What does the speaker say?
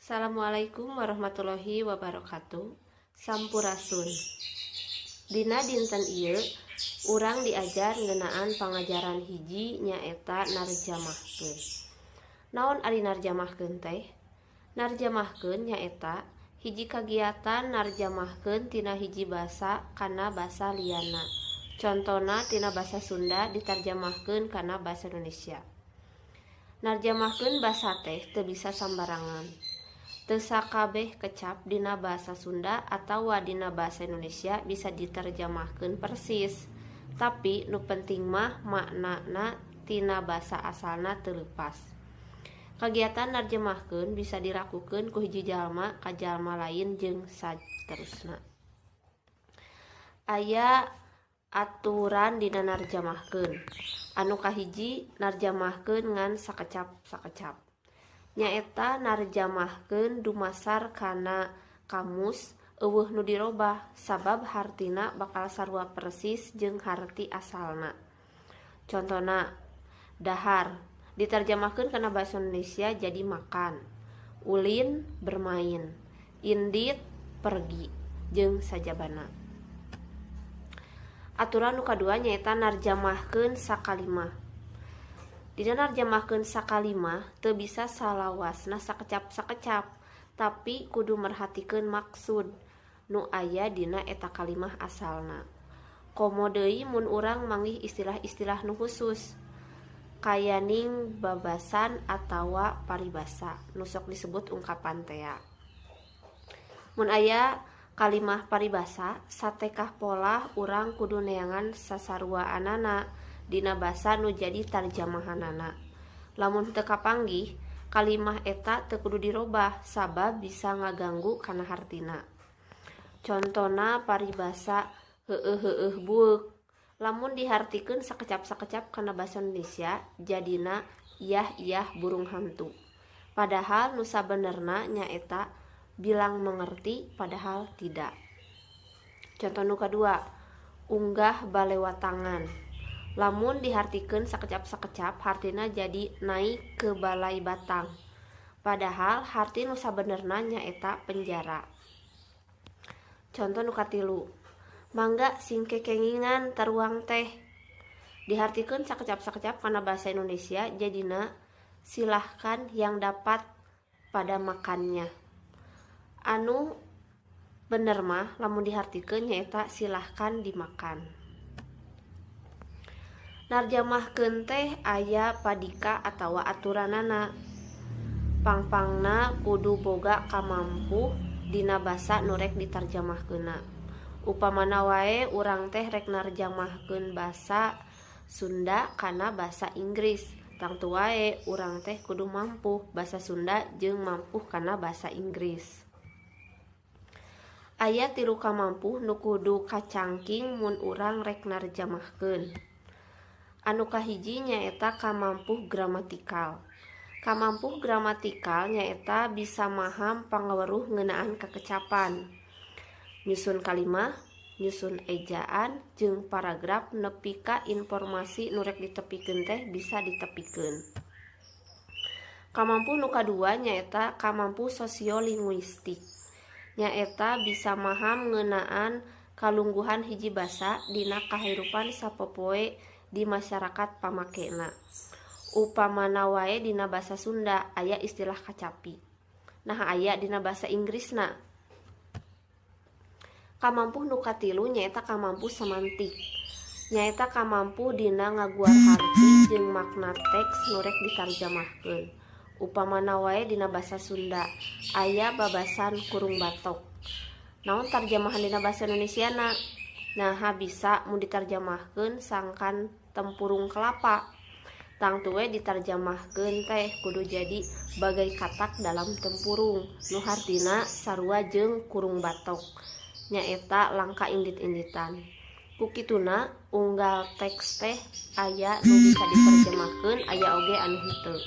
Assalamualaikum warahmatullahi wabarakatuh. Sampurasun. Dina dinten ieu urang diajar ngeunaan pangajaran hiji, nyaeta narjamahkeun. Naon ari narjamahkeun teh? Narjamahkeun nyaeta hiji kagiatan narjamahkeun tina hiji basa kana basa lianna. Contona tina basa Sunda ditarjamahkeun kana basa Indonesia. Narjamahkeun basa teh teu bisa sambarangan. Teu sakabeh kecap dina basa Sunda atawa dina basa Indonesia bisa diterjemahkeun persis. Tapi nu penting mah maknana tina basa asalna teu leupas. Kagiatan narjemahkeun bisa dilakukeun ku hiji jalma ka jalma lain jeung saterusna. Aya aturan dina narjamahkeun. Anu kahiji, narjamahkeun ngan sakecap-sakecap. Nyaeta narjamahkeun dumasar kana kamus, euweuh nu dirobah, sabab hartina bakal sarua persis jeung harti asalna. Contona, dahar diterjemahkeun kana basa Indonesia jadi makan, ulin bermain, indit pergi, jeung sajabana. Aturan nu kadua nyaeta narjamahkeun sakalimah. Dina narjamahkeun sakalimah teu bisa salawasna sakecap-sakecap, tapi kudu merhatikeun maksud nu aya dina eta kalimah asalna. Komo deui mun urang manggih istilah-istilah nu khusus, kayaning babasan atawa paribasa nu sok disebut ungkapan tea. Mun aya kalimah paribasa, satekah polah urang kudu neangan sasaruaanana dina basa nu jadi tarjamahanana. Lamun teu kapanggih, kalimah eta teu kudu dirobah, sabab bisa ngaganggu kana hartina. Contona, paribasa "heueuh-heueuh bueuk", lamun dihartikeun sakecap-sakecap kana basa Indonesia jadina "iyah-iyah burung hantu", padahal nu sabenerna nyaeta bilang mengerti padahal tidak. Contoh nu kadua, "unggah balewatangan", lamun dihartikeun sakecap-sakecap hartina jadi naik ke balai batang, padahal harti nu sabenerna nyaeta penjara. Contoh nu katilu, "Mangga sing kekengingan taruang teh", dihartikeun sakecap-sakecap kana bahasa Indonesia jadina silahkan yang dapat pada makannya. Anu bener mah lamun dihartikeun nyaeta silahkan dimakan. Narjamahkeun teh aya padika atawa aturanana. Pangpangna kudu boga kamampuh dina basa nu rek ditarjamahkeunna. Upamana wae urang teh rek narjamahkeun basa Sunda kana basa Inggris, tangtu wae urang teh kudu mampuh basa Sunda jeung mampuh kana basa Inggris. Aya tilu kamampuh nu kudu kacangking mun urang rek narjamahkeun. Anu kahiji nyaeta kamampuh gramatikal. Kamampuh gramatikal nyaeta bisa maham pangaweruh ngeunaan kakecapan, nyusun kalimah, nyusun ejaan jeung paragraf nepi ka informasi nu rek ditepikeun teh bisa ditepikeun. Kamampuh nu kadua nyaeta kamampuh sosiolinguistik, nyaeta bisa maham ngeunaan kalungguhan hiji basa dina kahirupan sapopoe di masyarakat pamakena. Upamana wae dina basa Sunda aya istilah kacapi, naha aya dina basa Inggrisna? Kamampuh nu katilu nyaeta kamampuh semantik, nyaeta kamampuh dina ngaguar harti jeung makna teks nu rek ditarjamahkeun. Upamana wae dina basa Sunda aya babasan "kurung batok", naon tarjamahan dina basa Indonesiana? Naha bisa mun ditarjamahkeun sangkan tempurung kelapa? Tangtu we ditarjamahkeun teh kudu jadi bagai katak dalam tempurung, nu hartina sarua jeung kurung batok, nyaeta langka indit-inditan. Ku kituna unggal teks teh aya nu bisa diterjemahkeun, aya oge anu henteu.